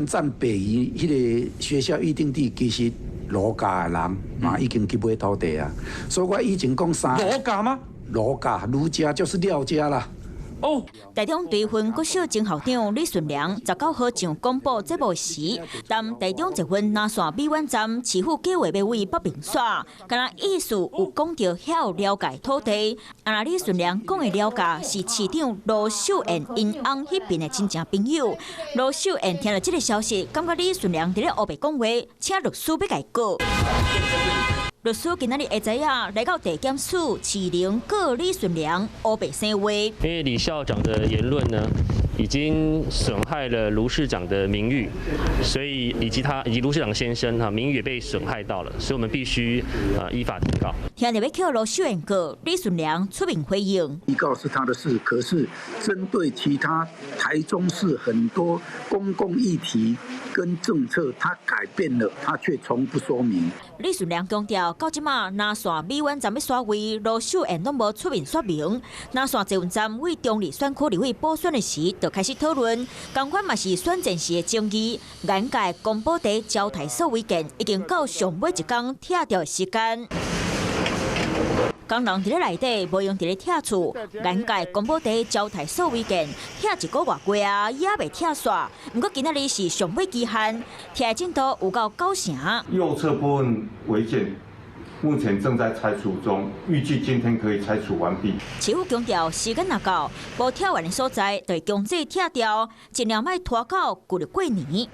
運站北移彼个學校預定地，其實盧家的人嘛已經去買土地啊。所以我以前講三羅家嗎？盧家、盧家就是廖家啦。哦，台中垂訓國小前校長李順良19號上廣播節目時，談台中捷運藍線美苑站市府計劃欲對北爿徙，敢若意思有講著遐有了解土地。啊，李順良講的了解是市長盧秀燕𪜶翁彼邊的親情朋友。盧秀燕聽著這个消息，感覺李順良佇咧烏白講話，請律師欲共伊告。律師今仔日下晝仔來到地檢署士林告李順良烏白生話。因為李校長的言論呢，已經損害了盧市長的名譽，所以以及他以及盧市長先生哈名譽也被損害到了，所以我們必須依法提告。聽著欲予盧秀燕告，李順良出面回應。提告是他的事，可是針對其他台中市很多公共議題跟政策，他改變了，他卻從不說明。李順良強調，到這馬藍線美苑站欲徙位，盧秀燕攏無出面說明。藍線捷運站對中壢選區立委補選的時，就開始討論，仝款嘛是選戰時的爭議。眼界公布佇招待所違建，已經到上尾一工拆掉的時間。工人佇咧內底無閒佇咧拆厝，眼界公布佇招待所違建，拆一個外月啊，猶未拆煞。毋過今仔日是上尾期限，拆的進度有到九成。右側部分違建目前正在拆除中，預計今天可以拆除完畢。市府強調，時間若到，無拆完的所在，就會強制拆掉，盡量莫拖到舊曆過年。